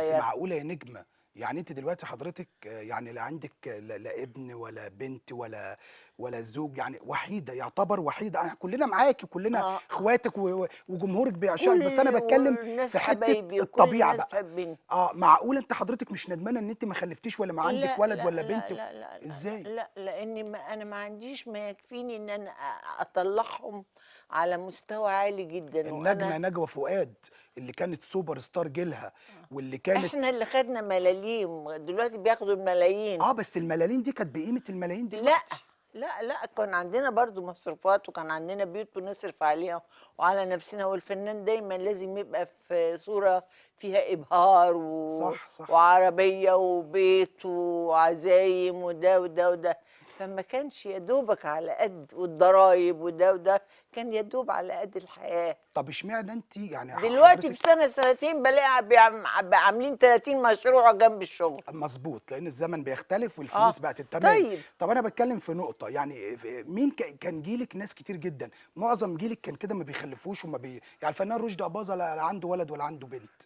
بس صغيرة. معقولة يا نجمة؟ يعني أنتِ دلوقتي حضرتك يعني لا عندِك لا ابن ولا بنت ولا زوج، يعني وحيدة، يعتبر وحيدة. كلنا معاكِ وكلنا آه. اخواتِك وجمهورِك بيعشقِك، بس أنا كل باتكلم والناس في حتة حبايبي وكل الطبيعة الناس بقى. بتحبني. معقولة أنتِ حضرتك مش ندمانة إن أنتِ ما خلفتيش ولا ما عندِك لأ، ولد لأ، ولا لأ، بنت؟ لأ، لأ، لأ، إزاي؟ لأ، لإني ما أنا ما عنديش ما يكفيني إن أنا أطلّعهم على مستوى عالي جدًا، النجمة وأنا نجوى فؤاد اللي كانت super star جيلها آه. واللي كانت إحنا اللي خدنا ملاليم، دلوقتي بياخدوا الملايين. بس الملاليم دي كانت بقيمة الملايين لأ، دلوقتي. لأ، لأ، كان عندنا برضه مصروفات وكان عندنا بيوت بنصرف عليها وعلى نفسنا، والفنان دايمًا لازم يبقى في صورة فيها إبهار صح، صح. وعربية وبيت وعزايم وده وده وده، فما كانش يا دوبك على قد، والضرايب وده وده، كان يا دوب على قد الحياة. طب اشمعنى أنتِ يعني دلوقتي حضرتك في سنة سنتين بلاقي عاملين 30 مشروع جنب الشغل. مظبوط، لأن الزمن بيختلف والفلوس بقت تمام. طيب. طب أنا بتكلم في نقطة، يعني مين كان جيلك ناس كتير جداً، معظم جيلك كان كده ما بيخلفوش وما يعني الفنان رشدي أباظة لا عنده ولد ولا عنده بنت.